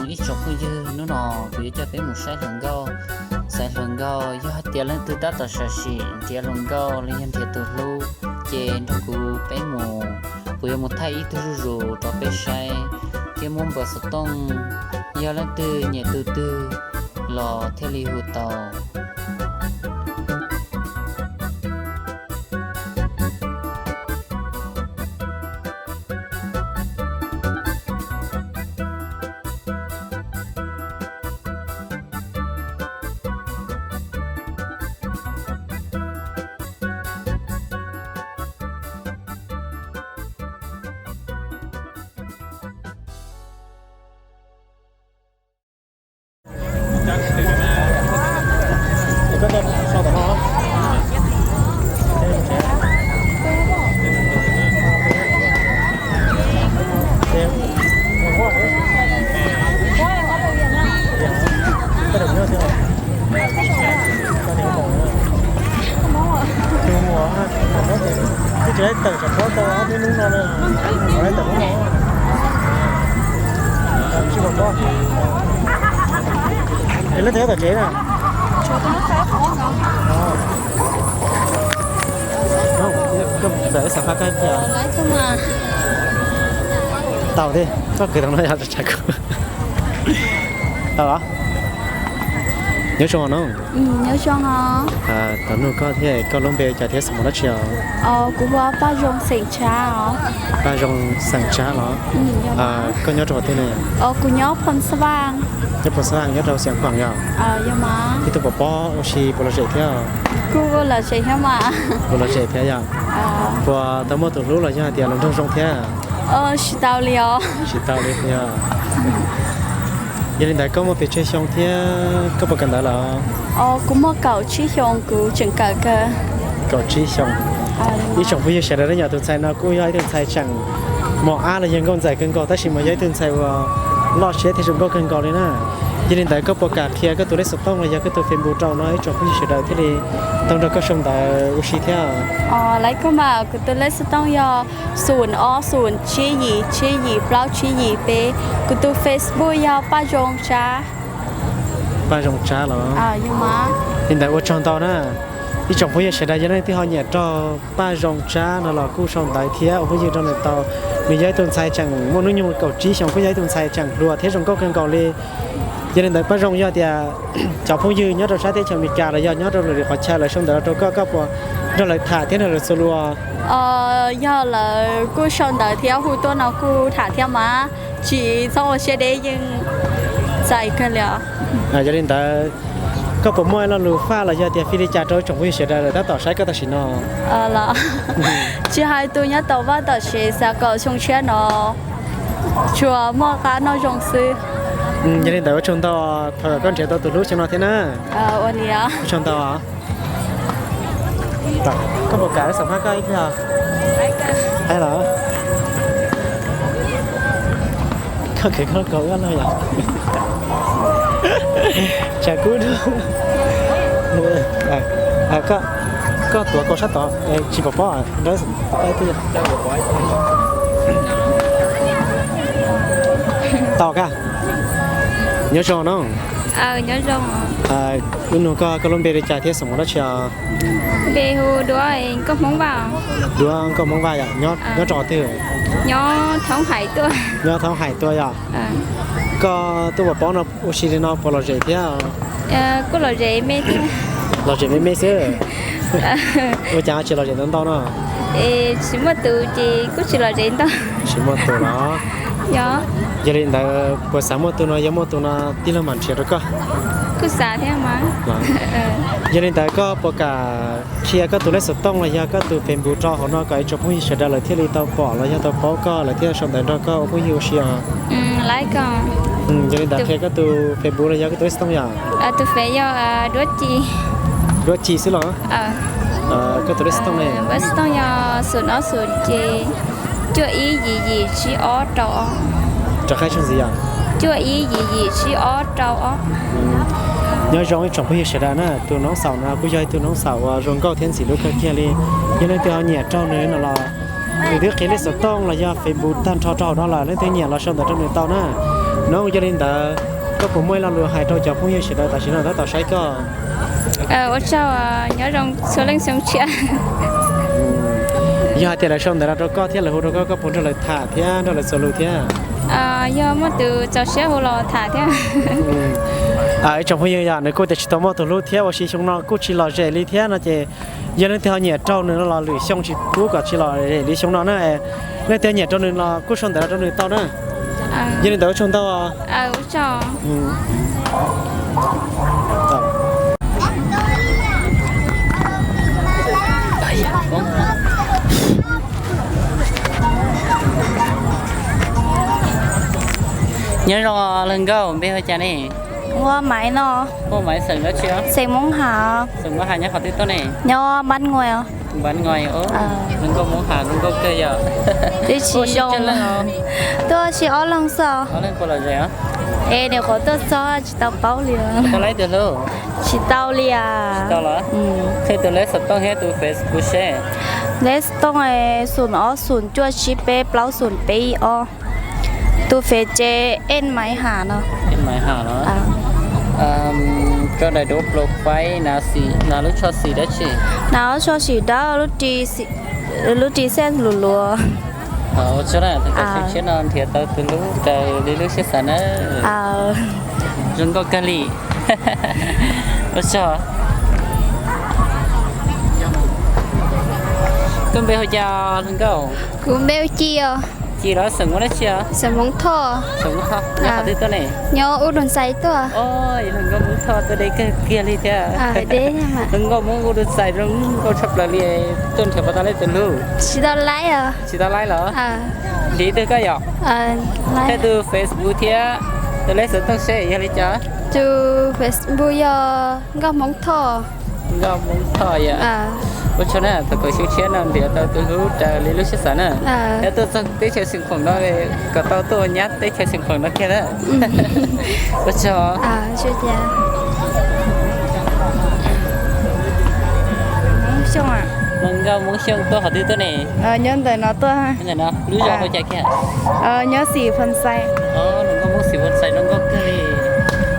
Ib tsoom phooj ywg, hnub no kuv yuav coj peb mus saib hluas nkauj. Saib hluas nkauj, yog hais tias leej twg tab tom sam sim nrhiav hluas nkauj los yog nrhiav tus hlub, ces nrog kuv peb mus, kuv yuav mus thaij ib tug zuj zus rau peb saib thiab muab npawb xov tooj, yog leej twg nyiam tus twg los thiaj li hu tau. Twb tsis tawm tsam pob tau ob peb hnub no na, tawm hnub no. Tsis pom pob. Es leej twg nyob tom tsev na? Tau thiab, koj kwv tau no yog tsam kuv tau los. Nyob zoo no. Tau nug koj thiab, koj lub npe cas thiab xeem Hmoob dab tsi os? Kuv hu ua Paj Zoo xeem Tsab os. Paj Zoo xeem Tsab los? Koj nyob rau qhov twg ne? Kuv nyob Phoos Xab Vaj. Nyob Phoos Xab Vaj, nyob rau Xiav Khuam yog? Ib tug pov pob ua si puas lom zem thiab? Kuj lom zem thiab mas. Puas lom zem thiab yog? Puas tau muaj tus hlub los yog hais tias los nraug zoo thiab? Tsis tau li os. Tsis tau li yog. Yog li ntawd koj muaj pes tsawg xyoo thiab koj puas kawm ntawv lawm? Kuv muaj kaum tsib xyoo, kuv tseem kawm kawg. Kaum tsib xyoo. Ib tsoom phooj ywg sawv daws, tus ntxhais no kuj yog ib tug ntxhais tseem mos ab los yog nkauj ntxawm kawg nkaus, tab sis mas yog ib tug ntxhais uas loj siab thiab zoo nkauj kawg nkaus li na. Yog li ntawd koj puas kam qhia koj tus lej xov tooj los yog koj tus Facebook rau no ib tsoom phooj ywg sawv daws thiaj li tau nrog koj sau ntawv ua si thiab? Lawv koj mas, kuv tus lej xov tooj yog xum ob xum tsib yim tsib yim plaub tsib yim peb. Kuv tus Facebook yog Paj Zoo Tsab. Paj Zoo Tsab los? Li ntawd ua tsaug ntau na. Ib tsoom phooj ywg sawv daws, yog leej twg ho nyiam raug Paj Zoo Tsab no los kuj sau ntawv thiab ua phooj ywg nrog nws tau. Nws yog ib tug ntxhais tseem muaj hnub nyoog kaum tsib xyoo, kuj yog ib tug ntxhais tseem hluas thiab zoo nkauj kawg nkaus li. Yog li ntawd Paj Zoo, yog tias cov phooj ywg nyob rau sab teb chaws Amelikas los yog nyob rau lwm qhov chaw lawv sau ntawv los rau koj, koj puas nrog lawv tham thiab nrog lawv txhua lus? Yog lawv kuj sau ntawv thiab hu tuaj no kuj tham thiab mas, tsis txhob ua siab deb, yeej txais kawg li os. Yog li ntawd koj puas muaj lo lus faj los yog tias fij li cas rau ib tsoom phooj ywg sawv daws lawv tab tom saib koj tam sim no? Tsis hais tus nyob tom vaj tom tsev, xav kom xyoo tshiab no tsuas muaj qab noj zoo xwb. Yog li ntawd ua tsaug ntau, thov kom koj nrhiav tau tus hlub xyoo no thiab na. Ua li os. Ua tsaug ntau. Koj puas kam xam phaj koj ib pliag? Hais los. Koj khwv koj kaus ib no yom? Tsam kub dua. Koj tuav kaus sab tod tsis pom pob. Tau koj. Nyob zoo no. Wb nug koj, koj lub npe li cas thiab xeem Hmoob dab tsi os? Npe hu Duab, Nkauj Hmoob Vaj. Duab Nkauj Hmoob Vaj yom, nyob rau qhov twg? Nyob Thoob Hais tuaj. Nyob Thoob Hais tuaj yom. Koj tuaj pov pob no ua si li no puas lom zem thiab? Kuj lom zem me me. Lom zem me me xwb. Ua cas tsis lom zem ntau ntau no? Tsis muaj tus ces kuj tsis lom zem ntau. Tsis muaj tus los? Yog. Yog li ntawd puas xav muaj tus no, yog muaj tus no tij laug mam nrhiav rau koj. Kuj xav thiab mas. Yog li ntawd koj puas kam qhia koj tus lej xov tooj los yog koj tus Facebook rau hauv no kom ib tsoom phooj ywg sawv daws lawv thiaj li tau pom los yog tau paub koj, lawv thiaj sau ntawv nrog koj ua phooj ywg ua si os? Yog li ntawd qhia koj tus Facebook los yog koj tus lej xov tooj yom? Tus Face yog Duab Ci. Duab Ci xwb los? Koj tus lej xov tooj ne? Lej xov tooj yog xum ob xum ces cuaj ib yim yim tsib ob rau ob. Rov qab ib zaug ntxiv yom? Cuaj ib yim yim tsib ob rau ob. Nyob zoo ib tsoom phooj ywg sawv daws na, tus noob xaum no kuj yog ib tug noob xaum uas zoo nkauj thiab ntxim hlub kawg kiag li. Yog leej twg ho nyiam raug nws no los, nws twb qhia lej xov tooj los yog Facebook tag nrho rau hauv no lawm, leej twg nyiam los sau ntawv rau nws tau na. No yog li ntawd, koj puas muaj ib lo lus hais rau cov phooj ywg sawv daws tam sim no tab tom saib koj? Ua tsaug, nyob zoo txhua leej xyoo tshiab. Yog hais tias lawv sau ntawv los rau koj thiab lawv hu rau koj, koj puas nrog lawv tham thiab nrog lawv txuas lus thiab? Yog muaj tus txaus siab hu los tham thiab. Ib tsoom phooj ywg, yog nws kuj tias tsis tau muaj tus hlub thiab ua si xyoo no kuj tsis lom zem li thiab no ces, yog leej twg ho nyiam rau nws no los lwm xyoo tsis pub kom tsis lom zem li xyoo no na. Leej twg nyiam rau nws los kuj sau ntawv los rau nws tau na. Yog li ntawd ua tsaug ntau. Nyob zoo, leej nkauj, npe hu cas ne? Ua Maiv no. Ua Maiv, xeem dab tsi? Xeem Hmoob Has. Xeem Hmoob Has, nyob qhov twg tuaj ne? Nyob Npab Nguais. Npab Nguais, leej nkauj Hmoob Has zoo nkauj kawg yom. Twb tsis zoo, tuaj tsis ob leeg xwb. Ob leeg puas lom zem? Es nyuam qhuav tuaj txog tsis tau paub li. Tau laib tus hlub? Tsis tau li as. Tsis tau los? Qhia tus lej xov tooj thiab tus Facebook seb. Lej xov tooj xoom ob xoom cuaj tsib peb plaub xoom peb ib ob. Tus Fev ces Ej Maiv Has no. Ej Maiv Has no. Tso daim duab plaus faib, hnav lub tsho xim dab tsi? Hnav lub tsho xim dawb, lub ris xej luas luas. Ua tsaug na, thaum kawg xyoo tshiab no nrhiav tau tus hlub raws li lub siab xav na. Zoo nkauj kawg li. Ua tsaug. Koj npe hu cas hluas nkauj? Kuv npe hu Ci os. Ci los, xeem Hmoob dab tsi os? Xeem Hmoob Thoj. Xeem Hmoob Thoj, nyob qhov twg tuaj ne? Nyob Ub Dua Xais tuaj. Yog hluas nkauj Hmoob Thoj tuaj deb kawg kiag li thiab. Hluas nkauj Hmoob Ub Dua Xais zoo nkauj tshaj plaws li, tuaj nrhiav puas tau laib tus hlub? Tsis tau laib os. Tsis tau laib los? Nrhiav ib tug koj yom. Qhia tus Facebook thiab tus lej xov tooj seb yog li cas. Tus Facebook yog Nkauj Hmoob Thoj. Nkauj Hmoob Thoj yom. Ua tsaug na, thaum kawg xyoo tshiab no nrhiav tau tus hlub raws li lub siab xav na. Yog tuaj txog teb chaws Xeem Khuam no kom tau tuaj nyab teb chaws Xeem Khuam no kiag na. Ua tsaug. Hluas nkauj Hmoob Xyooj tuaj qhov twg tuaj ne? Nyob ntawm no tuaj. Lub zos hu cas kiag? Nyob Xim Phoo Xais. Hluas nkauj Hmoob Xim Phoo Xais zoo nkauj kawg li.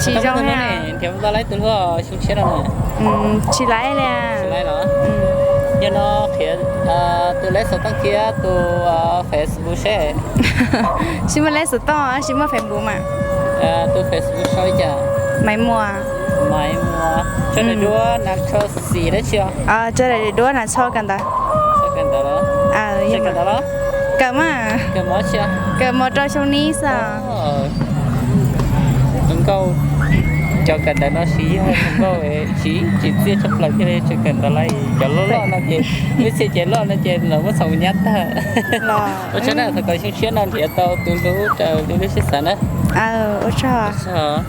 Tsis zoo ne. Nrhiav puas tau laib tus hlub xyoo tshiab no na? Tsis laib li. Tsis laib los? Yog no qhia tus lej xov tooj thiab tus Facebook seb. Tsis muaj lej xov tooj, tsis muaj Facebook mas. Tus Facebook sau li cas? Maiv Muas. Maiv Muas. Tso daim duab hnav tsho xim dab tsi os? Tso daim duab hnav tsho kawm ntawv. Kawm ntawv los? Kawm mas. Kawm mov rau xyoo nib xwb. Zoo nkauj, cov kawm ntawv no siv yog zoo nkauj, siv tsis txiaj tshaj plaws thiaj li tseem kawm ntawv lawm. Cov loj loj no ces, ib txhia ces loj no ces lawv muab txhoov nyab tag. Ua tsaug na, thaum kawg xyoo tshiab no nrhiav tau tus hlub raws li lub siab xav na. Ua tsaug.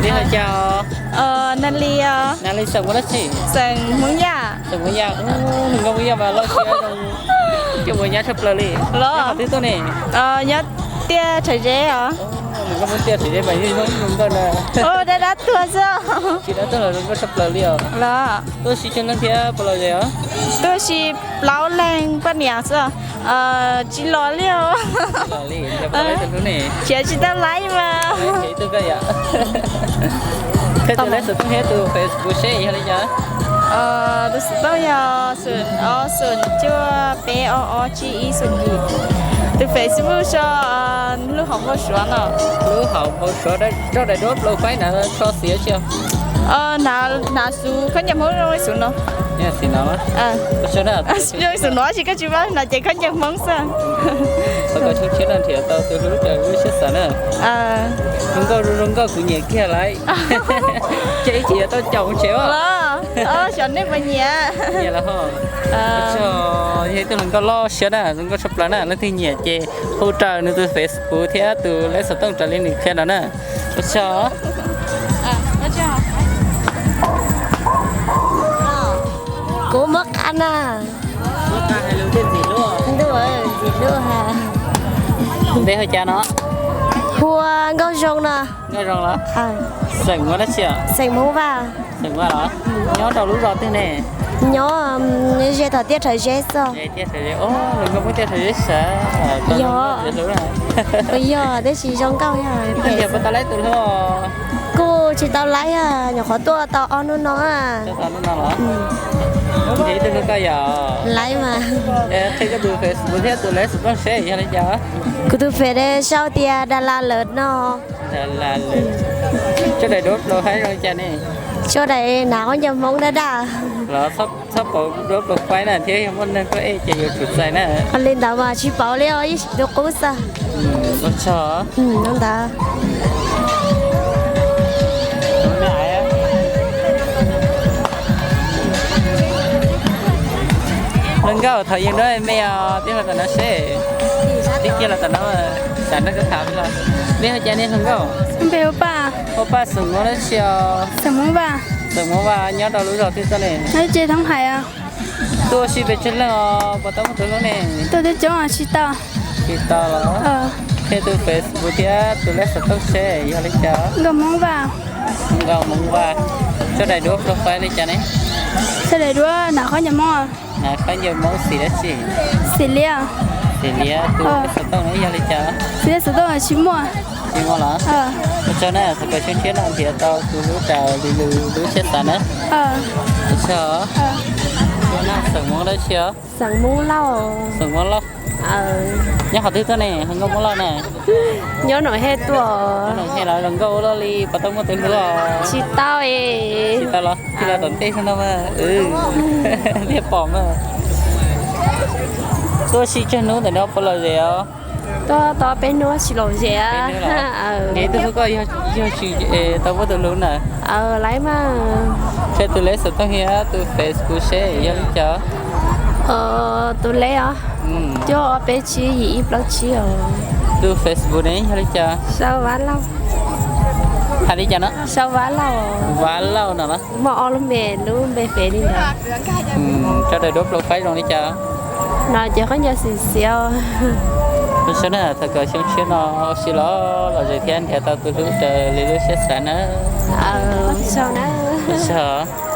Npe hu cas? Nali os. Nali xeem Hmoob dab tsi? Xeem Hmoob Yaj. Xeem Hmoob Yaj. Hluas nkauj Hmoob Yaj mas loj siab zoo, coj mus nyab tshaj plaws li. Los? Nyob qhov twg tuaj ne? Nyob tiaj Rhawv Zeb os. Hluas nkauj Hmoob tiaj Rhawv Zeb mas yeej zoo nkauj na. Dab dab tuag xwb. Tsis dab tuag los zoo nkauj tshaj plaws li os. Los? Tuaj ua si tsawg leej thiab puas lom zem os? Tuaj ua si plaub leeg poj niam xwb. Tsis los li os. Tsis los li, nrhiav puas tau laib tus hlub ne? Nrhiav tsis tau laib mas. Nrhiav ib tug koj yom. Qhia tus lej xov tooj thiab tus Facebook seb yog li cas. Tus xov tooj yog xoom ob xoom cuaj peb ob ob tsib ib xoom yim. Tus Facebook sau lub hauv npau suav no. Lub hauv npau suav, tso daim duab plaub faib, hnav tsho xim dab tsi os? Hnav xuv khaub ncaws Hmoob zoo li xuv no. Xim no. Zoo li xuv no tab sis koj tsis paub hnav ces khaub ncaws Hmoob xwb. Thaum kawg xyoo tshiab no nrhiav tau tus hlub raws lub siab xav na. Zoo nkauj zoo nkauj kuv nyiam kiag lawm. Ces ib chim yuav tau caum mus tsev os. Xyov nej puas nyiam. Nyiam lawm ho. Yog ib tug hluas nkauj loj siab na, zoo nkauj tshaj plaws na, leej twg nyiam ces hu raws nws tus Facebook thiab tus lej xov tooj raws li nws qhia no na. Ua tsaug. Kuv muab qab na. Ntuj, ntxim hlub ha. Npe hu cas no? Hu ua Nkauj Zoo no. Nkauj Zoo los? Xeem Hmoob dab tsi? Xeem Hmoob Vaj. Xeem Vaj los? Nyob rau lub zos twg ne? Nyob ze tom tiaj Rhawv Zeb xwb. Tiaj Rhawv Zeb, Nkauj Hmoob tiaj Rhawv Zeb sawv. Yog. Kuj yog, tab sis zoo nkauj yog. Tias puas tau laib tus hlub? Kuj tsis tau laib, nyuam qhuav tuaj tau ob hnub no. Ib tug hlub koj yog? Laib mas. Qhia koj tus Facebook thiab tus lej xov tooj seb yog li cas. Kuv tus Facebook sau tias Das Las Lawm no. Sawv daws duab plo faib zoo li cas ne? Sawv daws hnav khaub ncaws Hmoob dab dab. Los txhob pauv duab plo faib na, thiab yog muaj neeg tuaj ej ces yuav tsum txais na. Li ntawd mas tsis pauv li os, yeej tsis tu qub xwb. Ua tsaug. Ntawd. Hluas nkauj, thov yees duab me os, tij laug tom no seb. Tij laug tom no, xav nrog koj tham los. Nej hu cas ne hluas nkauj? Hu Paj. Hu Paj, xeem Hmoob dab tsi os? Xeem Hmoob Vaj. Xeem Hmoob Vaj, nyob rau lub zos twg tuaj ne? Nyob tsev Thoob Hais os. Tuaj ua si pes tsawg leej os, puas tau muaj tus hlub ne? Tuaj twb coob os, tsis tau. Tsis tau los? Qhia tus Facebook thiab tus lej xov tooj seb yog li cas. Nkauj Hmoob Vaj. Nkauj Hmoob Vaj. Sawv daws duab plo faib li cas ne? Sawv daws duab hnav khaub ncaws Hmoob. Hnav khaub ncaws Hmoob xim dab tsi? Xim liab. Xim liab. Tus lej xov tooj yog li cas? Tus lej xov tooj tsis muaj. Tsis muaj los? Ua tsaug na, thov kom xyoo tshiab no nrhiav tau tus hlub raws li lub siab xav na. Ua tsaug. Xeem Hmoob dab tsi os? Xeem Hmoob Lauj. Xeem Hmoob Lauj. Nyob qhov twg tuaj ne, hluas nkauj Hmoob Lauj na? Nyob Noom Hej tuaj. Noom Hej los, hluas nkauj ua luaj li, puas tau muaj tus hlub os? Tsis tau es. Tsis tau los? Tij laug tom ntej xwb no mas. Thiaj pom mas. Tuaj ua si tsawg hnub ntawm no puas lom zem os? Tuaj tau peb hnub tsis lom zem. Nws tus hlub koj yog tsis tau muaj tus hlub na? Laib mas. Qhia tus lej xov tooj thiab tus Facebook seb yog li cas. Tus lej os, cuaj ob peb tsib yim ib plaub tsib os. Tus Facebook ne yog li cas? Sau Vab Lauj. Hais li cas no? Sau Vab Lauj. Vab Lauj no los? Muaj ob lub npe, lub npe Facebook li ntawd. Sawv daws duab plo faib zoo li cas? No ces khaub ncaws xim xiav. Ua tsaug na, thov kom xyoo tshiab no ua si los lom zem thiab nrhiav tau tus hlub raws li lub siab xav na. Ua tsaug na. Ua tsaug.